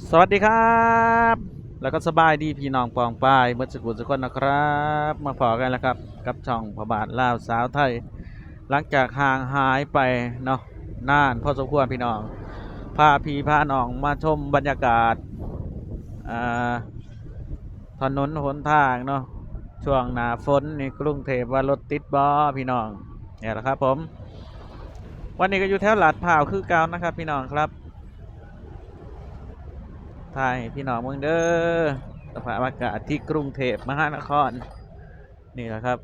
ສະຫວັດດີຄັບ ແລ້ວກໍສະບາຍດີພີ່ນ້ອງປ້ອງປາຍເບິດສຸຂູສຸຄົນນະຄັບ. ມາພໍ້ກັນແລ້ວຄັບ ກັບຊ່ອງພໍ່ບ້ານລາວສາວໄທ. ຫຼັງຈາກຫ່າງຫາຍໄປເນາະ ນານພໍສົມຄວນພີ່ນ້ອງ, ພາພີ່ພານ້ອງມາຊົມບັນຍາກາດ ອ່າ ຖະໜົນຫົນທາງເນາະ. ຊ່ວງໜ້າຝົນນີ້ ກຸງເທບວ່າລົດຕິດບໍ່ພີ່ນ້ອງ? ນີ້ລະຄັບຜົມ ວັນນີ້ກໍຢູ່ແຖວລາດພ້າວຄືເກົ່ານະຄັບພີ່ນ້ອງຄັບ. ຖ່າຍໃຫ້ພີ່ນ້ອງເບິ່ງເດີ ສະພາບອາກາດທີ່ກຸງເທບມະຫານະຄອນ ນີ້ລະຄັບ.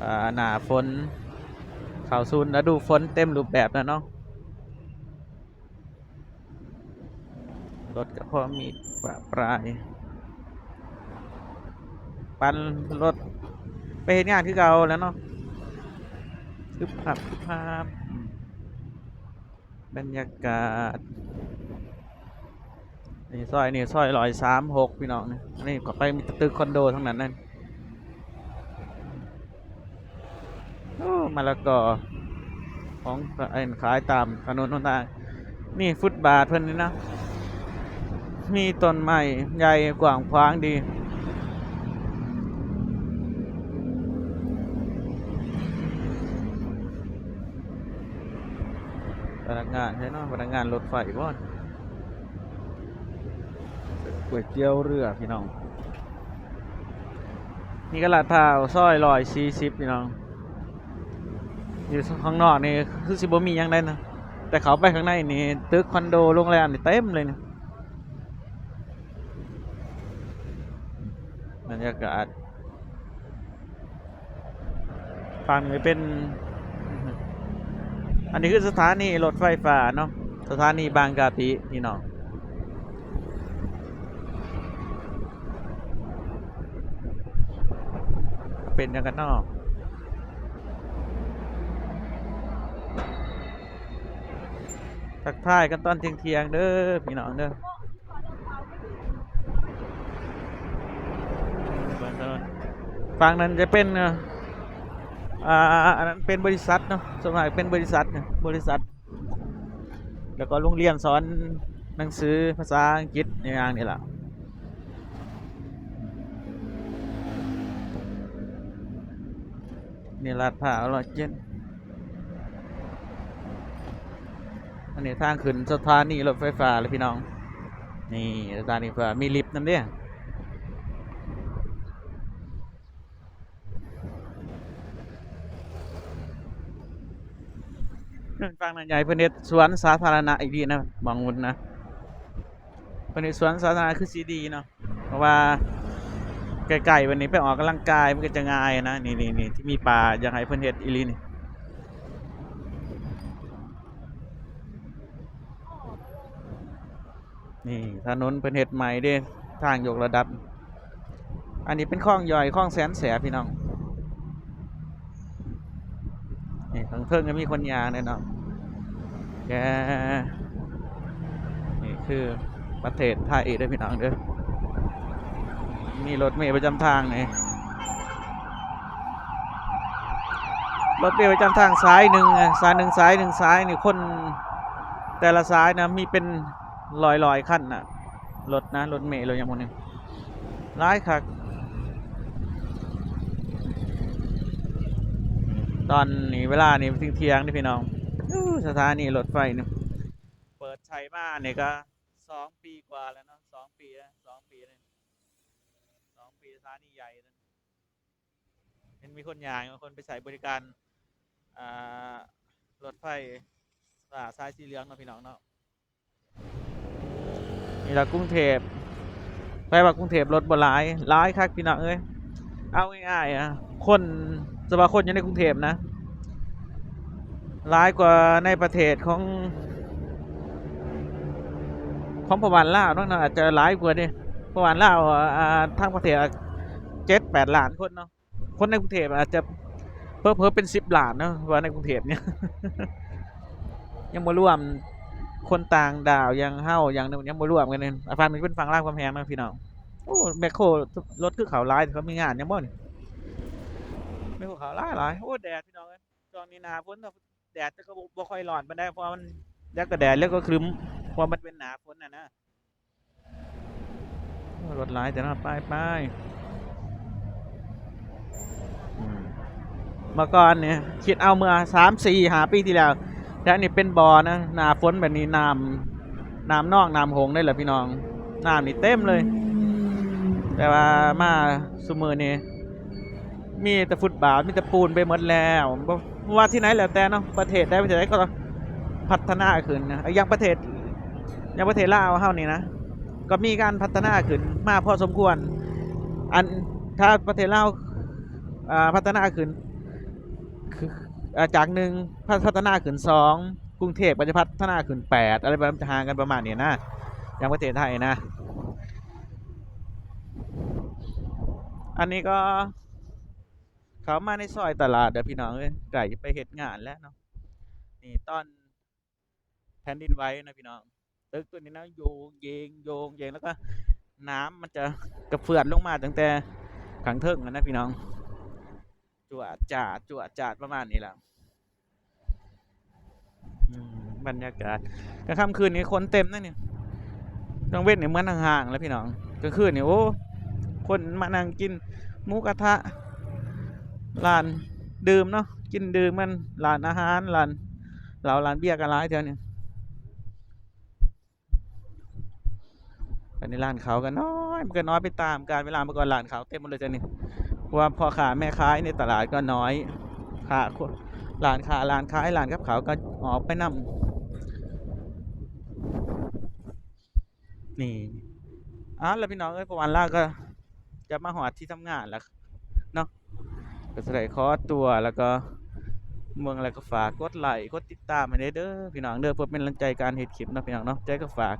ອ່າ ໜ້າຝົນ ເຂົ້າສູ່ລະດູຝົນເຕັມຮູບແບບແລ້ວເນາະ. ລົດກໍພໍມີປະປາຍ ປັ່ນລົດໄປເຮັດງານຄືເກົ່າແລ້ວເນາະ. ຊຶບ ພາບ ພາບ ບັນຍາກາດ ນີ້ ຊອຍນີ້ ຊອຍຮ້ອຍສາມຫົກ ພີ່ນ້ອງ. ນີ້ ນີ້ເຂົ້າໄປມີແຕ່ຕຶກຄອນໂດທັງນັ້ນນັ້ນ. ໂອ້ ມະລະກໍຂອງ ອັນ ຂາຍຕາມຖະໜົນຫົນທາງ. ນີ້ຟຸດບາດເພິ່ນນີ້ນະ ມີຕົ້ນໄມ້ໃຫຍ່ກວ້າງຂວາງດີ. ພະນັກງານໃສເນາະ? ພະນັກງານລົດໄຟບໍ? ກ໋ວຍຕຽວເຮືອພີ່ນ້ອງ. ນີ້ກໍລາດພ້າວ ຊອຍຮ້ອຍສີ່ສິບ ພີ່ນ້ອງ. ຢູ່ຂ້າງນອກນີ້ຄືຊິບໍ່ມີຫຍັງໃດນະ, ແຕ່ເຂົ້າໄປຂ້າງໃນນີ້ ຕຶກຄອນໂດ ໂຮງແຮມນີ້ເຕັມເລີຍນີ້. ບັນຍາກາດ ຝັ່ງນີ້ເປັນ ອັນນີ້ຄືສະຖານີລົດໄຟຟ້າເນາະ, ສະຖານີບາງກະປິ ພີ່ນ້ອງ. ເປັນຫຍັງກັນເນາະ? ທັກທາຍກັນຕອນທ່ຽງໆເດີ ພີ່ນ້ອງເດີ. ຝັ່ງນັ້ນຈະເປັນ ເອີ ອ່າ ອັນນັ້ນເປັນບໍລິສັດເນາະ, ສ່ວນມາກເປັນບໍລິສັດ ບໍລິສັດ ແລ້ວກໍໂຮງຮຽນສອນໜັງສືພາສາອັງກິດ ອີ່ຫຍັງນີ້ລະ. ນີ້ລາດພ້າວຮ້ອຍເຈັດ. ອັນນີ້ທາງຂຶ້ນສະຖານີລົດໄຟຟ້າເລີຍພີ່ນ້ອງ. ນີ້ສະຖານີໄຟຟ້າ ມີລິບນຳເດ້. ຝັ່ງນັ້ນໃຫຍ່ ເພິ່ນເຮັດສວນສາທາລະນະອີ່ຫຼີນະ ໝ່ອງນັ້ນນະ. ເພິ່ນເຮັດສວນສາທາລະນະຄືຊິດີເນາະ, ເພາະວ່າໃກ້ໆ ບັດນີ້ໄປອອກກຳລັງກາຍມັນກໍຈະງ່າຍນະ. ນີ້ໆໆ ທີ່ມີປ່າ ຢາກໃຫ້ເພິ່ນເຮັດອີ່ຫຼີນີ້. ນີ້ຖະໜົນເພິ່ນເຮັດໃໝ່ເດ້ ທາງຍົກລະດັບ. ອັນນີ້ເປັນຄອງຍ່ອຍ ຄອງແສນແສບ ພີ່ນ້ອງ. ນີ້ຂ້າງເທິງກໍມີຄົນຍ່າງແນ່ເນາະ. ແກ ນີ້ຄືປະເທດໄທເດີພີ່ນ້ອງເດີ. ມີລົດເມປະຈຳທາງນີ້ ລົດເມປະຈຳທາງສາຍໜຶ່ງ ສາຍໜຶ່ງ ສາຍໜຶ່ງ ສາຍນີ້ ຄົນແຕ່ລະສາຍນະ ມີເປັນຮ້ອຍໆຄັນນະ. ລົດນະ ລົດເມ ລົດຫຍັງພວກນີ້ ຫຼາຍຄັກ. ຕອນນີ້ເວລານີ້ທ່ຽງໆເດ້ພີ່ນ້ອງ. ໂອ້ ສະຖານີລົດໄຟນີ້ເປີດໃຊ້ມານີ້ກໍສອງປີກວ່າແລ້ວເນາະ, ສອງປີແລ້ວ ສອງປີແລ້ວ ສອງປີ ສະຖານີໃຫຍ່. ເຫັນມີຄົນຍ່າງ ຄົນໄປໃຊ້ບໍລິການ ອ່າ ລົດໄຟຟ້າສາຍສີເຫຼືອງເນາະ ພີ່ນ້ອງເນາະ. ນີ້ລະກຸງເທບ ໃຜວ່າກຸງເທບລົດບໍ່ຫຼາຍ? ຫຼາຍຄັກພີ່ນ້ອງເອີຍ. ເອົາງ່າຍໆ ອະ ຄົນ ສະເພາະຄົນຢູ່ໃນກຸງເທບນະ ຫຼາຍກວ່າໃນປະເທດຂອງ ຂອງພໍ່ບ້ານລາວເນາະ, ອາດຈະຫຼາຍກວ່າເດ້. ພໍ່ບ້ານລາວ ອ່າ ທາງປະເທດ ເຈັດແປດລ້ານຄົນເນາະ. ຄົນໃນກຸງເທບອາດຈະເຜີໆເປັນສິບລ້ານເນາະ ວ່າໃນກຸງເທບນີ້ ຍັງບໍ່ລວມຄົນຕ່າງດ້າວຢ່າງເຮົາ ຢ່າງນັ້ນ ຍັງບໍ່ລວມກັນເດ້. ອາ ຝັ່ງນີ້ເປັນຝັ່ງລາວຄຳແຫງເນາະ ພີ່ນ້ອງ. ໂອ້ ແມັກໂຄລົດຄືເຂົ້າຫຼາຍ ເຂົາມີງານຫຍັງບໍ່ນີ້? ແມັກໂຄເຂົ້າຫຼາຍໆ. ໂອ້ ແດດ ພີ່ນ້ອງເອີຍ. ຊ່ວງນີ້ໜ້າຝົນ ແດດກໍບໍ່ ບໍ່ຄ່ອຍຮ້ອນປານໃດ ເພາະວ່າມັນ ແລ້ວກໍແດດ ແລ້ວກໍຄຶມ ເພາະມັນເປັນໜ້າຝົນນະນະ. ໂອ້ ລົດຫຼາຍແຕ່ເນາະ ໄປໆ ອືມ ເມື່ອກ່ອນນີ້ ຄິດເອົາເມື່ອສາມ ສີ່ ຫ້າ ປີທີ່ແລ້ວ ແຖວນີ້ເປັນບໍ່ນະ ໜ້າຝົນແບບນີ້ ນ້ຳ ນ້ຳນອງ ນ້ຳຫົງເລີຍລະພີ່ນ້ອງ ນ້ຳນີ້ເຕັມເລີຍ. ແຕ່ວ່າມາຊຸມື້ນີ້ ມີແຕ່ຟຸດບາດ ມີແຕ່ປູນໄປໝົດແລ້ວ. ບໍ່ວ່າທີ່ໃດແລ້ວແຕ່ເນາະ ປະເທດໃດປະເທດໃດກໍພັດທະນາຂຶ້ນນະ. ຢ່າງປະເທດ ຢ່າງປະເທດລາວເຮົານີ້ນະ ກໍມີການພັດທະນາຂຶ້ນມາພໍສົມຄວນ. ອັນ ຖ້າປະເທດລາວ ເອີ ພັດທະນາຂຶ້ນ ຄື ເອີ ຈາກໜຶ່ງ ພັດທະນາຂຶ້ນສອງ ກຸງເທບກໍຈະພັດທະນາຂຶ້ນແປດ ອະໄລແບບ ມັນຈະຫ່າງກັນປະມານນີ້ນະ ຢ່າງປະເທດໄທນະ. ອັນນີ້ກໍເຂົ້າມາໃນຊອຍຕະຫຼາດເດີພີ່ນ້ອງເອີຍ ໃກ້ຈະໄປເຮັດງານແລ້ວເນາະ. ນີ້ຕອນແຜ່ນດິນໄຫວນະພີ່ນ້ອງ ຕຶກຕົວນີ້ນະ ໂຍງເຢງ ໂຍງເຢງ ແລ້ວກໍນ້ຳມັນຈະກະເຟືອນລົງມາຕັ້ງແຕ່ຂ້າງເທິງຫັ້ນນະພີ່ນ້ອງ ຈວດຈາດ ຈວດຈາດ ປະມານນີ້ແຫຼະ. ອືມ ບັນຍາກາດກາງຄ່ຳຄືນນີ້ຄົນເຕັມນະນີ້ ກາງເວັນນີ້ເໝືອນຫ້າງໆ ແຫຼະພີ່ນ້ອງ ກາງຄືນນີ້ ໂອ້ ຄົນມານັ່ງກິນໝູກະທະ ຮ້ານດື່ມເນາະ ກິນດື່ມກັນ ຮ້ານອາຫານ ຮ້ານເຫຼົ້າ ຮ້ານເບຍກໍຫຼາຍແຖວນີ້. ອັນນີ້ຮ້ານເຂົ້າກໍນ້ອຍ ມັນກໍນ້ອຍໄປຕາມການເວລາ. ເມື່ອກ່ອນຮ້ານເຂົ້າເຕັມໝົດເລີຍ ແຖວນີ້ ເພາະວ່າພໍ່ຄ້າແມ່ຂາຍໃນຕະຫຼາດກໍນ້ອຍ ຄ້າ ຮ້ານຄ້າ ຮ້ານຂາຍ ຮ້ານກັບເຂົ້າກໍອອກໄປນຳ. ນີ້ ເອົາລະພີ່ນ້ອງເອີຍ ພວກອັນລາວກໍຈະມາຮອດທີ່ທຳງານລະເນາະ ກໍຊິໄດ້ຂໍຕົວ ແລ້ວກໍເບິ່ງ ແລ້ວກໍຝາກກົດໄລກົດຕິດຕາມໃຫ້ແດ່ເດີພີ່ນ້ອງເດີ ເພື່ອເປັນກຳລັງໃຈການເຮັດຄລິບເນາະພີ່ນ້ອງເນາະ. ໃຈກໍຝາກ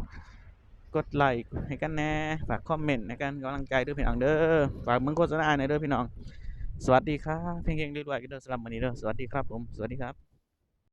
ກົດໄລໃຫ້ກັນແດ່ ຝາກຄອມເມັນໃຫ້ກັນ ກຳລັງໃຈເດີພີ່ນ້ອງເດີ. ຝາກເບິ່ງໂຄສະນາໃຫ້ແດ່ເດີພີ່ນ້ອງ. ສະຫວັດດີຄັບ ເຮັງໆ ລວຍໆ ກັນເດີ ສຳລັບມື້ນີ້ເດີ. ສະຫວັດດີຄັບຜົມ ສະຫວັດດີຄັບ.